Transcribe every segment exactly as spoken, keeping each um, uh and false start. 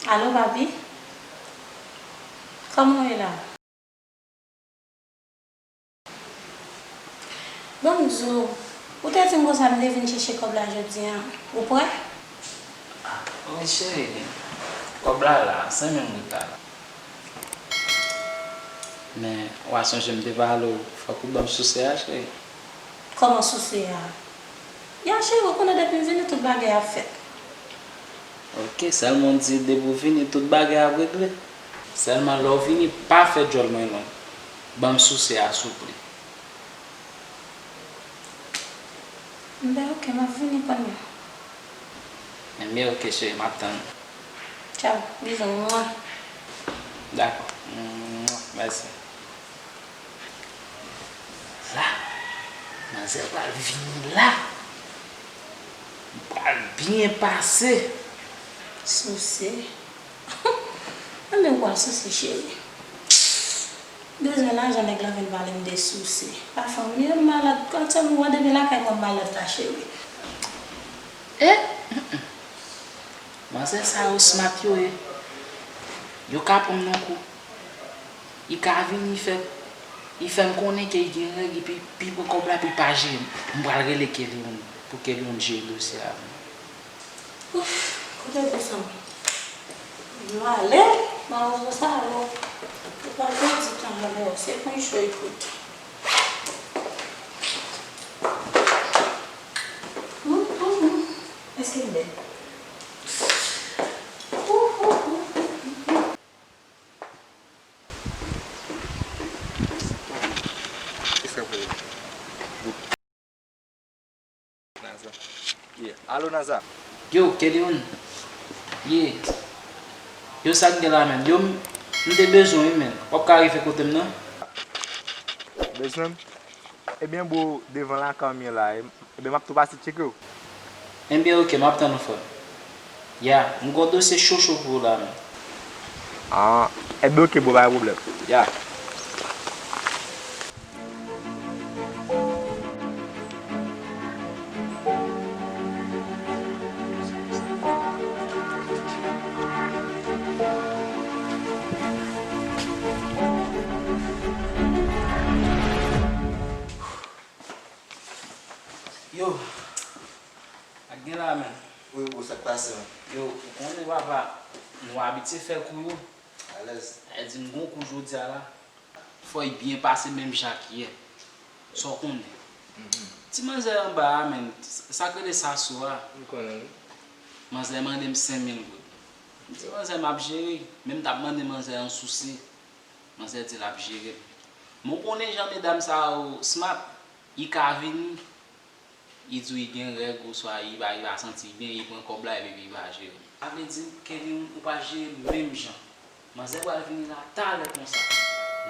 Alo, papi? Kòman w ye la? Bon, m di w, ou te di m konsa m te vin chèche kòb la jodi a. Ou prè? Ah, wi, cheri. Kòb la la, senk mil goud la la. Men, w a sonje m te pale w, fòk ou ban m souse a, cheri. Kòman souse a? Ya, cheri, ou konnen depi m vini, tout bagay ap fèt. Ok, sèlman w di depi w vini, tout bagay ap regle. Sèlman lè w vini, pa fè djòl mwen long. Ban m souse a, souple. Enben, ok, m ap vini kounye a. Enben, ok, cheri, m ap tann ou. Tchaw, bizou, mwa. Dakò. Mwa, mèsi. La, manzè pral vini la. M pral byen pase. Souse. Anben, ou pral souse, cheri. Bezwen lajan nèg la vin pale m de souse. Pa fanmi an malad. Kòm sa m wè depi lakay mwen malad la, cheri. Eh? Mm, mm. Manzè sa yo smart yo ye. Yo ka pran m nan kou. Li ka vini, li fè, li fè m konnen ke li gen règ, epi, epi li pran kòb la, epi li pa jere m. M pral rele Kelly pou Kelly jere dosye a. Ouf, kote pou sa? M ale, mawozo sa yo. Ou pa pèdi tan avè yo, se pwen cho y koute. Hum, hum, hum. Èske m bèl? Hum, hum, hum, hum, hum. Kisa pou ye? Naza. Yeah. Alo, Naza. Yo, Kelly, ye. Yo, sa k gen la menm? Yo, m, m te bezwen w, wi, menm. W ap ka rive kote m nan? Bezwen m? Ebyen, bro, devan lakay m ye la. Ebyen, m ap tou pase tcheke w. Enben, ok, m ap tann ou, frè m. Ya, m gon dosye cho cho pou ou la, menm. Ah, enben, ok, bro, pa gen pwoblèm. Ya. Yo, ak gen la menm. Wi, bro, sa k pase, man? Yo, ou konnen, papa, nou abitye fè kou yo. Alèz. Sa vle di, m gon kou jodi a la. Fò y byen pase menm jan ak yè. Sa w konnen. Mhm. Ti manzè anba a, menm, sa k rele Saso a. M konnen, wi. Manzè mande m senk mil goud. M di manzè m ap jere. Men m t ap mande manzè an souse. Manzè di l ap jere m. Men w konnen jan medam sa yo smart, li ka vini, li di w li gen règ oswa li pa, li pa santi l byen, li pran kòb la epi li pa jere m. Sa vle di, Kevin, ou pa jere m menm jan. Manzè pral vini la talè konsa.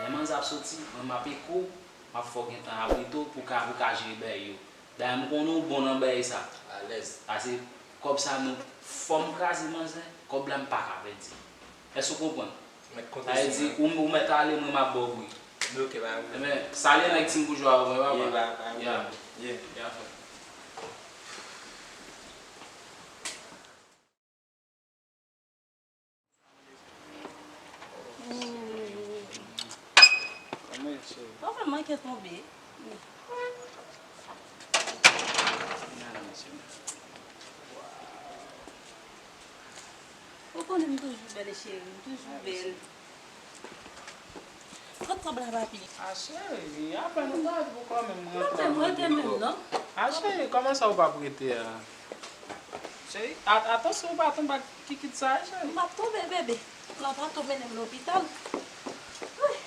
Lè manzè ap soti, mwen m ap eko, m ap fè w gentan abrite w pou w ka, pou w ka jere bagay yo. Dayè, m konnen w bon nan bagay sa. Alèz. Pase kòb sa nou, fò m kraze manzè, kòb la m pa ka pèdi. Èske w konprann? Mèt konte sou mwen. Sa vle di, ou, ou mèt ale, mwen m ap ba w bri. Ok, pa gen pwoblèm. Ebyen, salye nèg Tim Boujwa pou mwen, papa. Ye, pa, pa gen pwoblèm. Ye. Ya, frè. Kòman, cheri? Papa, manke tonbe. Ou konnen m toujou bèl, cheri, m toujou bèl. Kot kòb la, papi? A, cheri, apèn ou pral pou kò menm, mwen pran. Mwen menm rete menm, non? A, cheri, kòman sa ou p ap rete a? Cheri, a, atansyon ou pa tonbe ak kikit sa, cheri. M p ap tonbe, bebe. Lè w pa tonbe, mennen m lopital. Ay.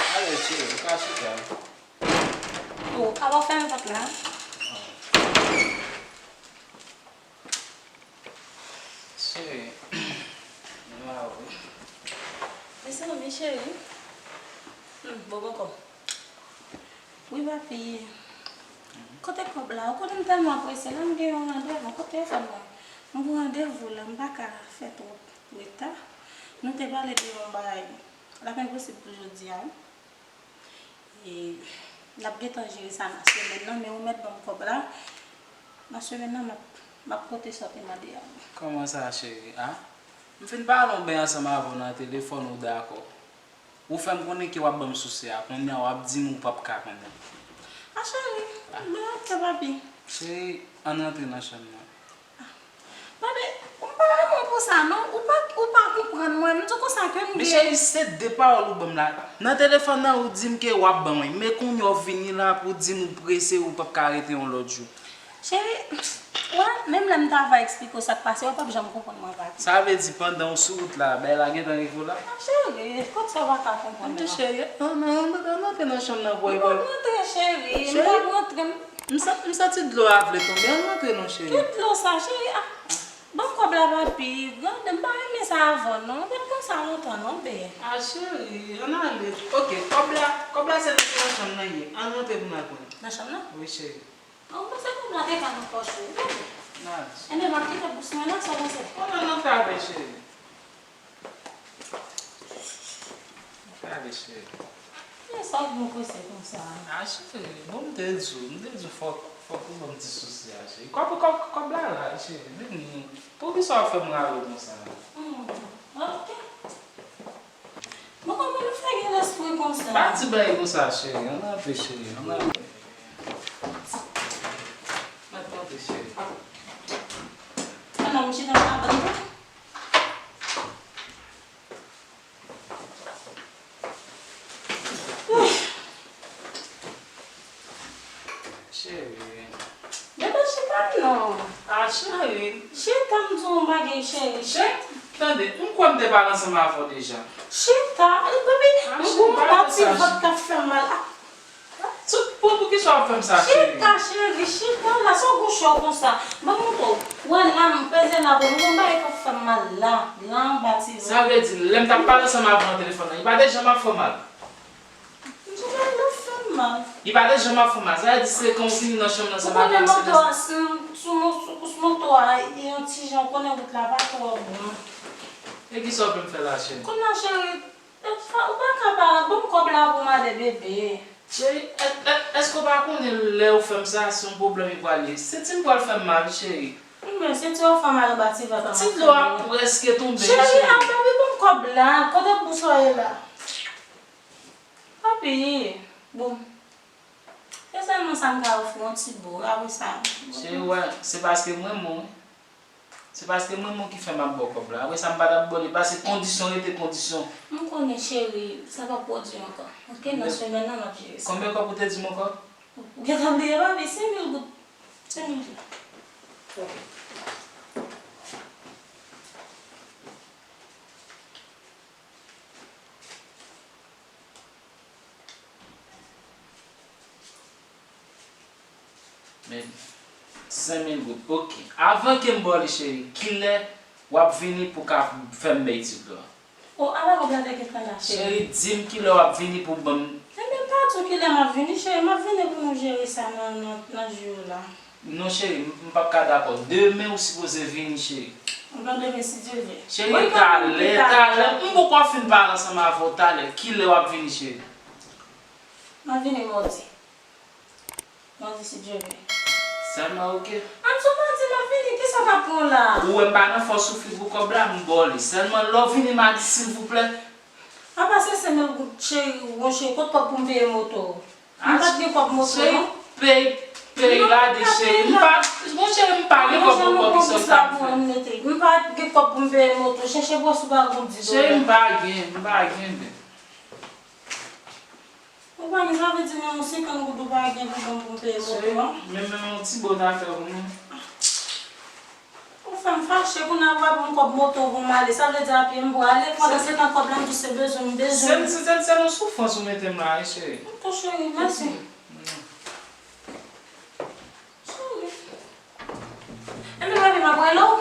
Ale, cheri, ou ka chita. Oh, apa w fèmen pòt la? Cheri, m la wi. Mezanmi, cheri. Hmm, bon, bon, kò. Wi, papi. Kote kòb la? Ou konnen m tèlman prese, la m gen yon randevou. Kote telefòn mwen? M gen randevou la, m pa ka fè twòp reta. Nou te pale de yon bagay, l ap enposib pou jodi a, wi. E n ap gentan jere sa nan semèn nan, men ou mèt ban m kòb la. Nan semèn nan, m ap, m ap pote sa w te mande a, wi. Kòman sa, cheri? A? M fin pale yon ben ansanm avè w nan telefòn, ou dakò. Ou fè m konnen ke w ap ban m sousi a, kounye a w ap di m ou p ap ka konnen. A, cheri, ah, m pa ap fè papi. Cheri, ann rantre nan chanm nan. Papi, m pa renmen w pou sa, non. Ou pa, ou pa konprann mwen. M di w konsa ke m gen. Men cheri, se de pawòl ou ban m la. Nan telefòn nan, ou di m ke w ap ban mwen. Men kounye a w vini la pou di m ou prese, ou p ap ka rete yon lòt jou. Cheri, wè, menm lè m ta va eksplike w sa k pase, ou p ap janm konprann mwen, papi. Sa vle di pandan w sou wout la, bagay la gentan rive w la? Non, cheri, kot sa w pa ka konprann mwen? Men cheri, ann, ann, ann, ann antre nan chanm nan, bòy, bòy. M p ap rantre, cheri, m p ap rantre. M sa-, m santi dlo a vle tonbe, ann antre non, cheri. Ki dlo sa, cheri? Ah, ban m kòb la, papi. Gade, m pa renmen sa avè w, non. Ou pa t konsa lontan, non, bè. Ah, cheri, ann ale. Oke, kòb la, kòb la se nan chanm nan ye. Ann antre pou n al pran. Nan chanm nan? Wi, cheri. Ou panse kòb la te ka nan pòch ou? Gade. Ebyen, m ap kite bous mwen la, sa w panse? Ou nan nan kave, cheri. Gade, cheri. E sa w gen prese konsa? A, cheri, bon, m te di w, m te di w fòk, fòk ou ban m ti sousi a, cheri. Kòb, kòb, kòb la la, cheri. Vini. Poukisa w ap fè m rale w konsa? Hmm, oke. Bon, kòman nou fè gen lespri konsa? Pa di bagay konsa, cheri. Ann antre, cheri. Ann antre. Ann antre, cheri. Ann, m chita nan kabann mwen. Cheri. Bebe, chita non. Ah, cheri. Chita, m di w yon bagay, cheri. Cheri, tande, m kwè m te pale ansanm avè w deja. Chita, bebe, ah, m gon pati vant k ap fè m mal. Ah. Tout, pou, poukisa w ap fè m sa, cheri? Chita, cheri, chita, la, sa w gon chò konsa? Ban m montre w. Wè, la, m peze la, bon, m gon bagay k ap fè m mal la, la anba ti vant. Sa vle di, lè m t ap pale ansanm avè w nan telefòn nan, li pa te janm ap fè w mal? M di w bagay la fè m mal. Li pa te janm ap fè w mal. Sa vle di, se kan w vini nan chanm nan ansanm avè m, se lè sa. Ou konnen moto a, sou, sou, sou moto a, e yon ti jan, ou konnen wout la pa twò bon. E kisa w vle m fè la, cheri? Kounye a, cheri, ou pa ka pa ban m kòb la pou m ale, bebe. Cheri, è-, è-, èske w pa konnen lè ou fè m sa, se yon pwoblèm li pral ye? Senti m pral fè m mal, cheri. Men senti w fè m mal anba ti vant la. Ti dlo a prèske tonbe, cheri. Cheri, a, baby, ban m kòb la. Kote bous ou ye la? Papi, bon. Se sèlman sa m ka ofri w, yon ti bo. Apre sa, cheri, wè, se paske m renmen w, wi. Se paske m renmen w ki fè m ap ba w kòb la. Apre sa, m pa t ap ba w li, paske kondisyon rete kondisyon. M konnen, cheri, sa p ap pwodui ankò. Oke, nan semèn nan, m ap jere sa. Konbyen kòb ou te di m ankò? Ou gentan bliye, papi? Senk mil goud. Senk mil goud. Men, senk mil goud. Oke. Avan ke m ba w li, cheri, kilè w ap vini pou ka fè m bay ti dlo a? O, ala kòb la te gentan la, cheri. Cheri, di m kilè w ap vini pou ban m. Ebyen, m pa di w kilè m ap vini, cheri. M ap vini pou nou jere sa nan, nan, nan jou yo la. Non, cheri, m, m p ap ka dakò. Demen ou sipoze vini, cheri. Bon, demen, si Dye vle. Cheri, talè, talè. M poko fin pale ansanm avè w talè. Kilè w ap vini, cheri? M ap vini madi. Madi, si Dye vle. Sèlman, oke. An, si w pa di m ap vini, kisa k ap pran w la? Ou wè m pa nan fòs soufri pou kòb la, m ba w li. Sèlman, lè w vini madi, silvouplè. Apa se senk mil goud, cheri, bon, cheri, kot kòb pou m peye moto? M pa t gen kòb moto, non. Cheri, pey, pey la de cheri. M pa, bon, cheri, m pa gen kòb pou kòb, kisa w ta fè? M pa t gen kòb pou m peye moto. Chèche bwòs ou pa gon di dola. Cheri, m pa gen, m pa gen, bebe. Ou pa gen, sa vle di menm yon senkant goud ou pa gen pou ban m pou m peye moto a? Cheri, men, men yon ti bon afè pou mwen. Ou fè m fache, kounye a w ap ban m kòb moto pou m ale. Sa vle di a pye m prale, pandan se tan kòb la m di w se bezwen m bezwen. Se, se, se, se yon soufrans ou mete m la, wi, cheri. Oke, cheri, mèsi. Cheri. Ebyen, papi, m ap rele w.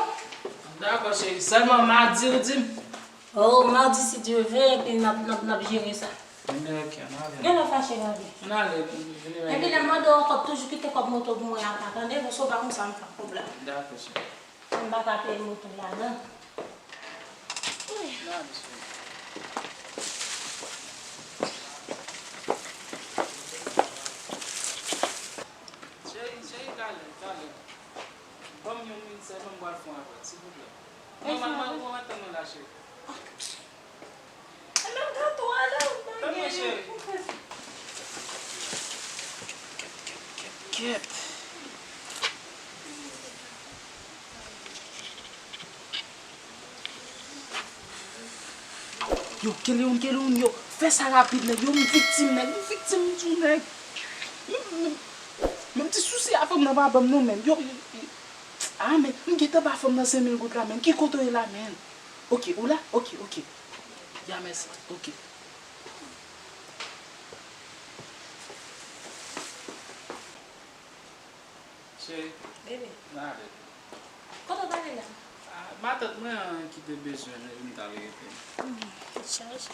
Dakò, cheri. Sèlman madi, ou di m. Oh, madi, si Dye vle, epi n ap, n ap, n ap jere sa. Ebyen, oke, ann ale. Gen lè fache, papi. Ann ale, vini. Epi lè m mande w kòb, toujou kite kòb moto pou mwen apa, tande? Paske w pa konn sa m fè ak kòb la. Dakò, cheri. M pa ka peye moto la, non. Wi. Cheri, cheri, talè, talè. Ban m yon minit sèlman, m pral fè yon apèl, silvouplè. Mwen, mwen, mwen, mwen, tann mwen la, cheri. E menm gato a la, ou pa gen. Tann mwen, cheri. Kèt. Yo, keleyoun, keleyoun, yo. Fè sa rapid, nèg. Yo, m viktim, nèg. M viktim, m di w, nèg. M, m, menm ti souse a fanm nan pa ban m non, menm. Yo, yo, yo. Ah, men, m gentan ba fanm nan senk mil goud la, menm. Ki kote w ye la, menm? Ok, ou la? Ok, ok. Ya, mèsi. Ok. Cheri. Bebe. N ale. Kote w t ale la? Ah, matant mwen an ki te bezwen m, epi m t ale rete. Hmm, tèt chaje.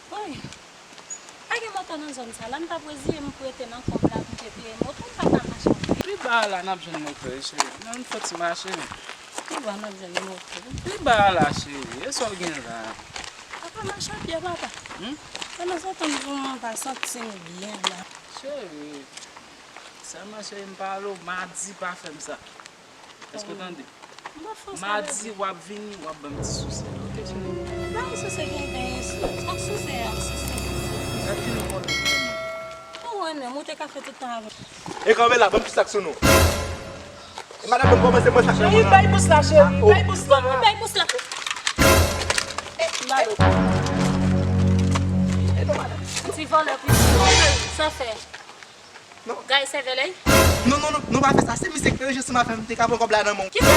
Wi. Pa gen moto nan zòn sa la, m t ap reziye m pou rete nan kòb la pou m te peye moto, m pa ka mache anpil. Pi ba a la, n ap jwenn moto, wi, cheri. Nan yon fòt ti mache. Pi ba a n ap jwenn moto. Pi ba a la, cheri. E sa w gen la? Pa ka mache a pye, papa. Hmm? Pandan se tan, m pa santi m byen la. Cheri, sèlman, cheri, m pale w, madi pa fè m sa. Èske w tande? Madi, w ap vini, w ap ban m ti souse, ok, cheri? Bay souse gen, gen souse. Ak souse a, souse. Gad ki nou konnen, konnen. Ou wè menm, ou te ka fè tout tan avè m. E kanpe la, ban m ti sak sou nou. E madanm, ban m kòmanse, mwen sak nan mwen an. Cheri, bay bous la, cheri, bay bous la. Bay bous la. E, balo. E non, madanm. Ti vòlè, pi sa fè. Non. Gay sèvèlèy? Non, non, non, nou pa fè sa. Se misye ki te rejwe sou m avè m, te ka pran kòb la nan men w. Kisa?